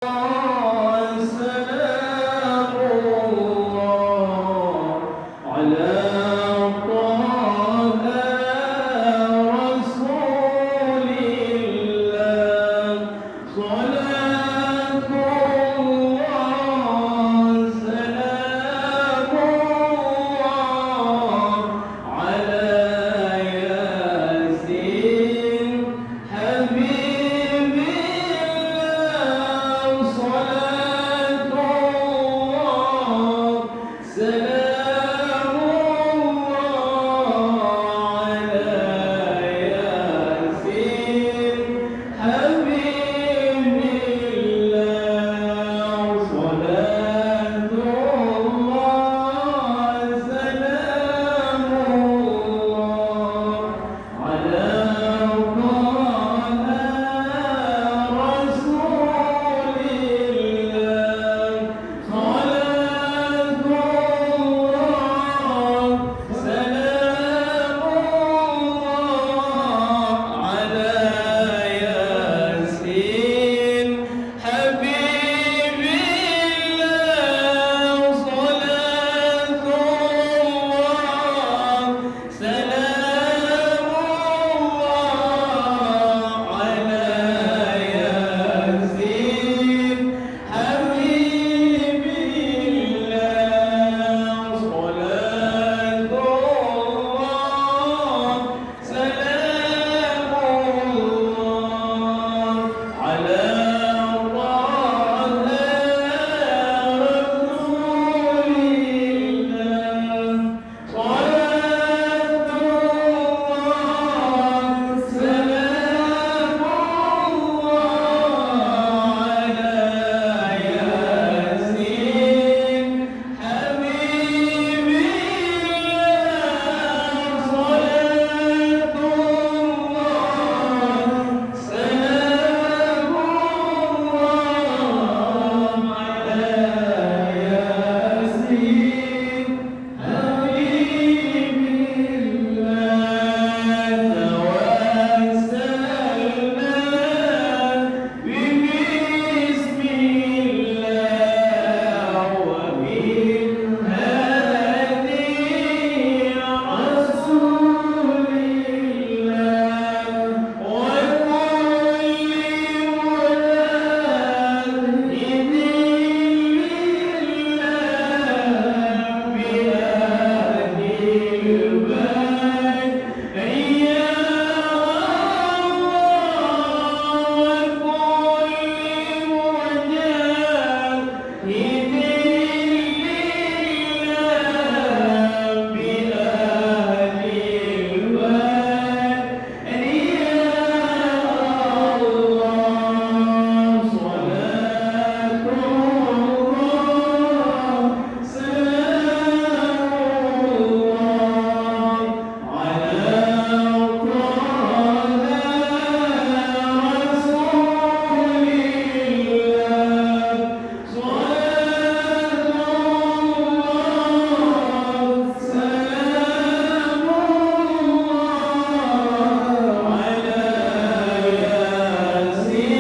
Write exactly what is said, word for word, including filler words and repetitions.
سلام الله على طه رسول الله. صلاة الله سلام الله على ياسين حبيب الله. صلاة الله سلام الله على ياسين حبيب الله. صلاة الله سلام الله على طه رسول الله. صلاة الله سلام الله على ياسين حبيب الله. صلاة الله سلام الله على ياسين حبيب الله. صلاة الله سلام الله على طه رسول الله. صلاة الله سلام الله على ياسين حبيب الله. صلاة الله سلام الله على ياسين حبيب الله. توسلنا ببسم الله وبالهادي رسول الله وكل مجاهد لله بأهل البيت. يا الله، وكل مجاهد لله بأهل البيت. يا الله، صلاة الله سلام الله على طه رسول الله. صلاة الله سلام الله على ياسين.